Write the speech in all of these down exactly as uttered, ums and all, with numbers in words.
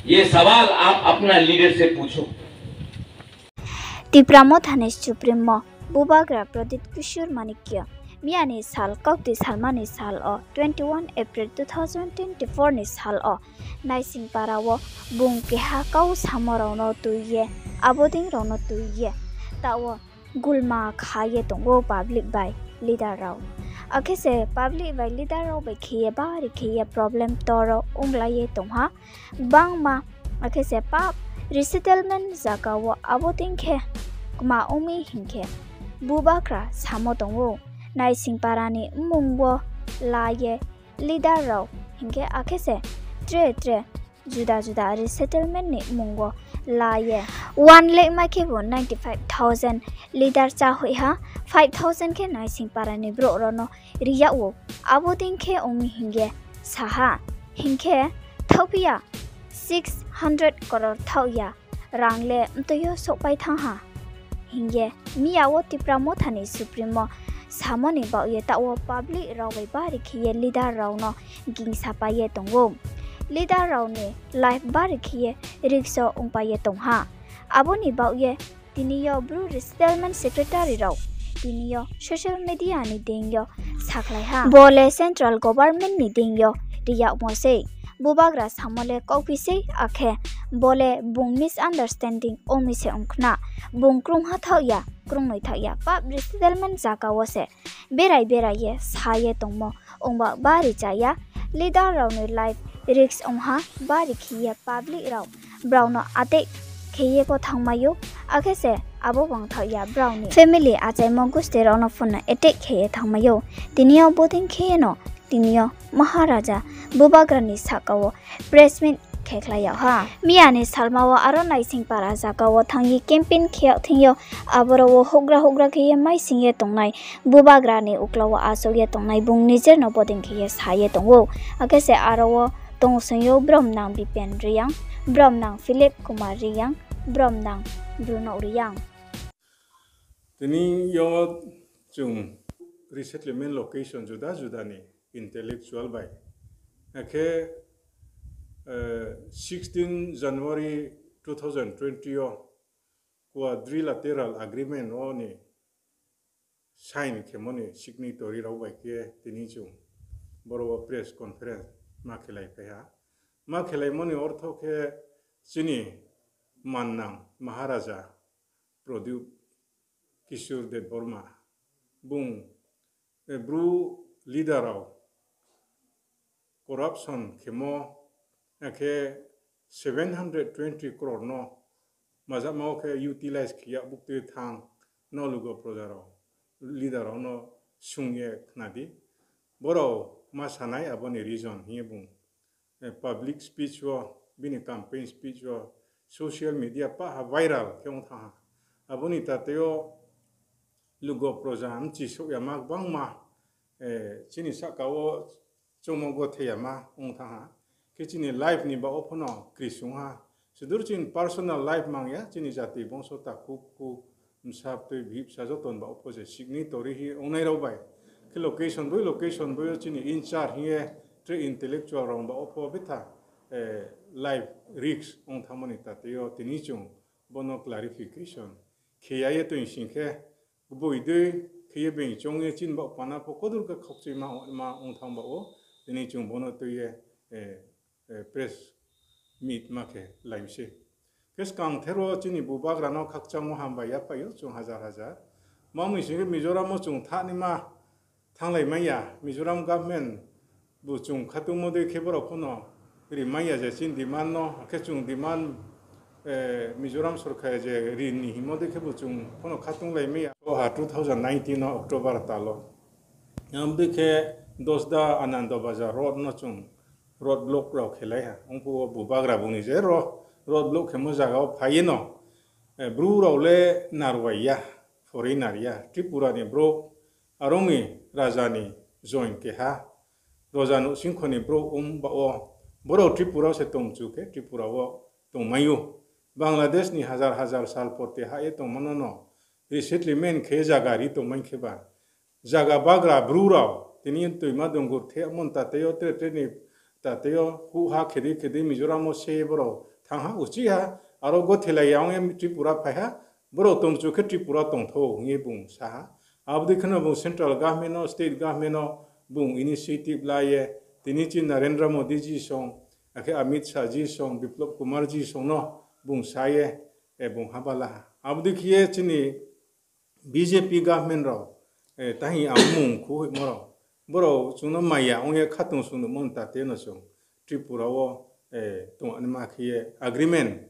ये सवाल आप अपना लीडर से पूछो। Tipra Motha ni Supremo Bubagra Pradip Kishore Manikya miya ni sal kaukti salma ni sal wo, twenty one April two thousand twenty four ni sal wo, Naisingpara wo bung keha kau samo rao no tui ye, abo dei rao no tui ye, taoh wo gulma kha ye tong ou public bai leader rao. Akhe se public bai leader rao bai khe ye bari khe ye problem toro onglai ye tong ha. Gbangma, akhe se pap resettlement zaga wo abo dei khe kma ong mi hing khe, Bubagra samo tong ou, Naisingpara ni mmung wo la ye leader rao hing khe, akhe se tre tre juda juda resettlement ni mmung wo la ye one lakh mai khebu ninety five thousand leader cháhoih ha, five thousand khe Naisingpara ni brouh rao no ri yag ou. Abo dei khe ong mi hing ye sa ha. Hing khe thaohphi ya, six hundred crore thaoh ya rang le mtoi yo souhpai thanng ha hing ye miya wo Tipra Motha ni Supremo samo ni baoh ye taoh wo public rao bai bari khe ye leader rao no gingsapai ye tong ou. Leader rao ni life bari khe ye risk wo ongpai ye tong ha. Abo ni baoh ye tini yo Bru Resettlement Secretary rao tini yo social media ni deing yo sakhlai ha. Bo le central government ni deing yo ri yagmo sei. Bubagra samo le kauphi sei, akhe bo le bung misunderstanding ong mi se ong khna. Bung krungha thaoh ya, krungnoi thaoh ya, pap resettlement zaga wo se berai berai ye sa ye tongmo ongba bari cha ya. Leader rao ni life risk ong ha, bari khe ye public rao brao no attack khe ye pho thanngmai ou, akhe se abo bang thaoh ya brao ni family achaimo gusti rao no pho no attack khe ye thanngmai ou. Tini yo bodei khe ye no tini yo Maharaja Bubagra ni sahka wo press meet khe khlai yag ha. Miya ni salma wo aro Naisingpara zaga wo thanng ye campaign khe yag thing yo, aboro wo houhgra houhgra khe ye maising ye tongnai, Bubagra ni uklau wo achouh ye tongnai bung nijer no bodei khe ye sa ye tong ou. Akhe se aro wo tong sing yo bromnang Bipen Reang, bromnang Philip Kumar Reang, bromnang Bruno Reang. Tini yo chung resettlement location juda juda ni intellectual bai, akhe, eh, sixteen January two thousand twenty yo quadrilateral agreement wo ni sign khemo ni signatory rao bai khe tini chung boro wo press conference ma khelaiphai ha. Ma khelaimo ni ortho khe chini mannang Maharaja Pradyut Kishore Debbarma bung, eh, Bru leader rao corruption khemo, akhe seven hundred twenty crore no majama wo khe utilize khe ya buktui thanng no lugo proja rao, leader rao no sung ye khna di. Borao ma sanai abo ni reason hing ye bung, eh, public speech wo, bini campaign speech wo, social media pah ha viral khe ong thanng ha. Abo ni tatei yo lugo proja mchi souh yama gbangma, eh, chini sahka wo chungmo gothe yama ong thanng ha. Khe chini life ni baoh wo pho no kri sung ha. Sudur chini personal life mang ya, chini jati bongso takhu khu, bsa btui bihih bsa joto ni baoh wo pho se signatory hi ongnai rao bai. Khe location boi location boi yo chini in charge hing ye tre intellectual rao ni baoh wo pho betha, eh, life risk ong thanngmo ni tatei yo tini chung bo no clarification khe ya ye tong sing khe, gboi dei khe ye being choung ye chini baoh pana pho kodur khe khaukchuima ma ong thanng baoh wo, tini chung bo no tui ye, eh, eh, press meet ma khe lai mi sei. Khe skang ther wo chini Bubagra no khakchangmo hambai ya phai ou chung hajar hajar. Ma mui sing khe Mizoram wo chung thanngnaima thannglai mai ya, Mizoram government bu chung khatungmo dei khe borao pho no ri mai ya je chini demand no, akhe chung demand, eh, Mizoram sorkar je ri ni hingmo dei khe bu chung pho no khatunglai mai ya. Oha two thousand nineteen no October tal wo. Abo dei khe Dasda Anando Bazar road no chung road block rao khelai ha. Ong phuh wo Bubagra bung ni je ro-, road block khemo zaga wo phai ye no, eh, Bru rao le narwai ya, foreigner ya, Tripura ni brouh, aro ni raja ni join keha, raja nouhsingkho ni brouh ong baoh wo, borao Tripura wo se tong chu khe Tripura wo tongmai ou. Bangladesh ni hajar hajar sal porte hah ye tongmo no no, resettlement khe zaga ri tongmai khe ba, zaga bagra Bru rao, tini toima dungur themo ni tatei yo, tre tre ni tatei yo, huh ha khe dei khe dei Mizoram wo se borao thanng ha, uchih ha, aro gothelai ya ong ye Tripura phai ha, brao tongchu khe Tripura tongthou hing ye bung sa ha. Abo dei kheno bung central government no, state government no bung initiative la ye, tini chini Narendra Modi ji song, akhe Amit Shah ji song, Biplab Kumar ji song no bung sa ye, bung haba la ha. Abo dei khe ye chini B J P government rao, tahi ang mung khu hoihmo rao, brao chung no maya ong ye khatungsung nuhmo ni tate no chung Tripura wo tongnaima khe ye agreement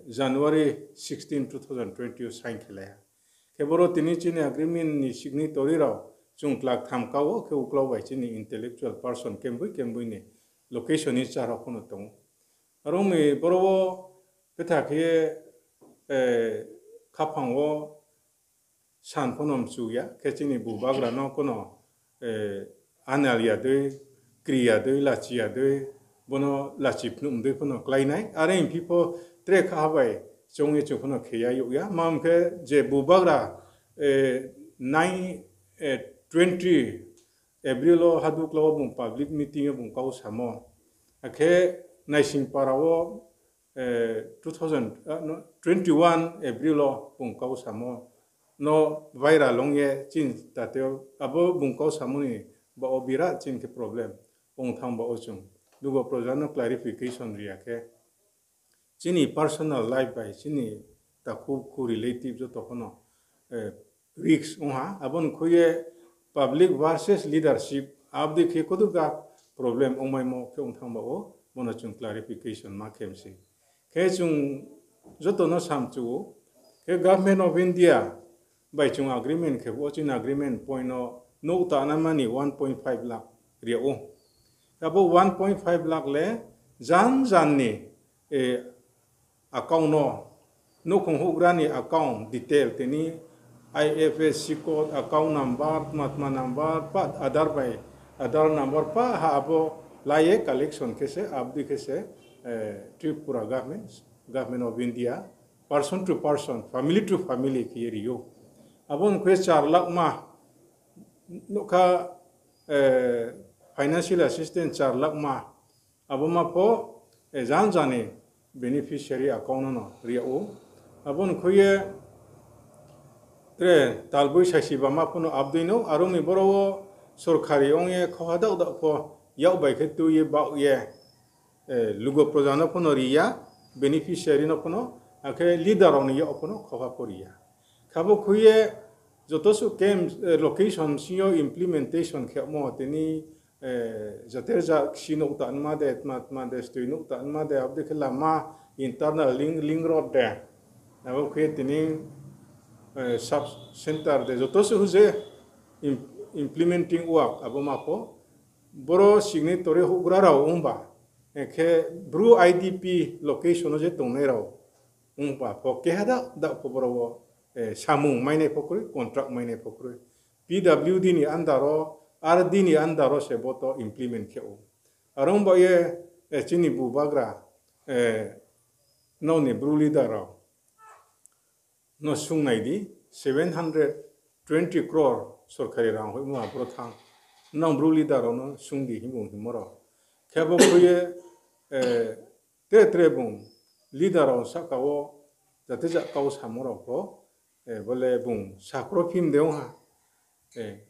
January sixteen, two thousand twenty wo sign khelai ha. Khe boro tini chini agreement ni signatory rao chung klak tham ka wo khe uklau bai chini intellectual person kemboi kemboi ni location ni chá rao pho no tong ou. Aro mi boro wo betha khe ye khaphang wo san pho no mchu ya, khe chini bubagra no pho no anal ya dei, kri ya dei, lachi ya dei, bo no lachi phnuh dei pho no klái nai. Are phi pho tre kha bai choung ye chung pho no khe ya youh ya. Mam khe je bubagra nine, twenty April wo Hadukla wo bung public meeting yo bung kau samo. Akhe Naisingpara wo two thousand, twenty-one April wo bung kau samo no viral ong ye chini tate abo bung kau samo ni baoh wo birat chini khe problem ong thanng baoh wo chung lugo proja no clarification ri ya khe chini personal life bai chini takhu khu relative joto pho no risk ong ha. Abo ni khui ye public versus leadership, abo dei khe koduka problem ongmaimo khe ong thanng baoh wo, bo no chung clarification ma khe mi sei. Khe chung joto no samchu ou, khe Government of India bai chung agreement khe bo chini agreement point no nouh tanaima ni one point five lakh ri yag ou. Abo one point five lakh le jan jan ni account no, nouhkhong houhgra ni account detail tini I F S C code, account number, tma tma number, pa Aadhaar bai, Aadhaar number pa ha abo la ye collection khe se, abo dei khe se Tripura government, Government of India, person to person, family to family khe ye ri ou. Abo ni khe char lakh ma, nouhkha financial assistance char lakh ma, abo ma pho jan jan ni beneficiary account no no ri yag ou. Abo ni khui ye tre talboi saisi bama pho no abo dei no, aro mi boro wo sorkari ong ye khauha daoh daoh pho yak bai khe tui ye baoh ye lugo proja no pho no ri ya, beneficiary no pho no, akhe leader rao ni yak pho no khauha pho ri ya. Khabo khui ye joto suh camp, location sing yo implementation khe yagmo tini jater ja kisi nouh tanaima de, tma tma de, stoi nouh tanaima de, abo dei khe lama internal link, link road de, abo khe tini sub centre de, joto suh je implementing work abo ma pho boro signatory houhgra rao ongba, khe Bru I D P location wo je tongnai rao ongba pho keha daoh daoh pho boro wo samung mainai pho kroi, contract mainai pho kroi. P W D ni under wo, R D ni under wo se bo to implement khe ou. Are ong ba ye chini bubagra nrao ni Bru leader rao no sung nai di, seven hundred twenty crore sorkari rang hoihmo aboro thanng, nrao Bru leader rao no sung di hing bung hingmo rao. Khe bo khui ye tre tre bung leader rao sahka wo jate ja kau samo rao pho, bo le bung sakro phim de ong ha.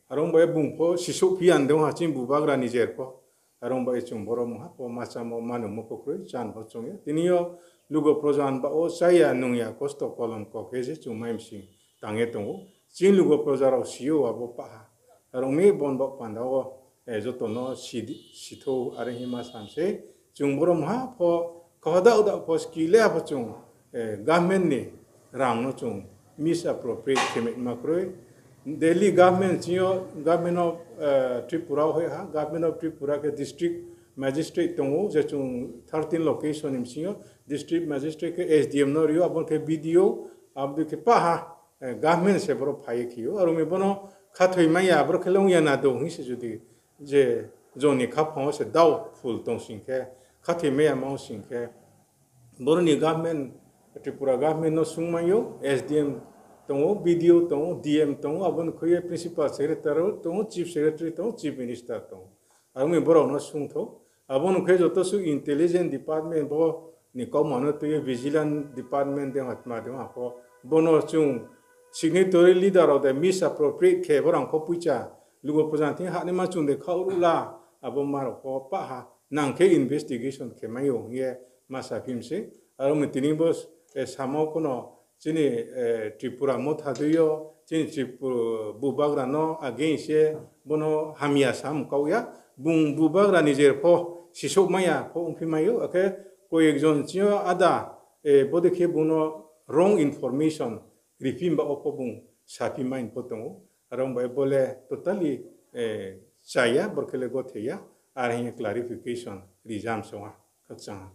Are ong ba ye bung pho sisouh phi ya de ong ha chini bubagra ni jer pho. Are ong ba ye chung boro mungha pho ma chámo ma nungmo pho kroi, chán pho choung ya. Tini yo lugo proja ni baoh wo chá ya nung ya kosto kolom kok khe se chung mai msing tang ye tong ou. Chini lugo proja rao si ou abo pah ha. Are ong mi bo ni baoh panda wo joto no si thou are hing ma sam sei. Chung boro mungha pho khauha daoh daoh pho skill le pho chung government ni rang no chung misappropriate khe mai ma kroi. Delhi government sing yo, Government of Tripura hoih ha, Government of Tripura khe district magistrate tong ou, je chung thirteen location ni bsing yo district magistrate khe S D M no ri ou, abo khe B D O, abo dei khe pah ha government se boro phai ye khe ou. Are ong mi bo no khathoi mai ya, aboro khe le ong ya na do hing se judi je joni khaphang wo se doubtful tong sing khe, khathoi mai ya ma ong sing khe, boro ni government, Tripura government no sung mai ou, S D M tong ou, B D O tong ou, D M tong ou, abo ni khui ye principal secretary tong ou, chief secretary tong ou, chief minister tong ou. Are ong mi brao no sung thou. Abo ni khui ye joto suh intelligence department bo ni kauma no tui ye vigilance department de ha tma de ha pho, bono chung signatory leader rao de misappropriate khe bo rang kho poicha lugo phoja thing hahnaima chung de khaoh ruh la, abo ma rao pho pah ha nang khe investigation khe mai ou hing ye ma saphi mi sei. Aro mi tini bo, samo kono chini, Tripura Motha dei yo, chini Tripura bubagra no against ye bono hamya sam kaoh ya, bung bubagra ni jer pho sisouhmai ya pho ongphi mai ou, akhe koyekjon chini yo ada, bodei khe bung no wrong information riphi ba wo pho bung saphi mai pho tong ou. Aro bai bo le totally chaya, bor khe le gothe ya, are hing ye clarification rijam song ha, khakchang ha.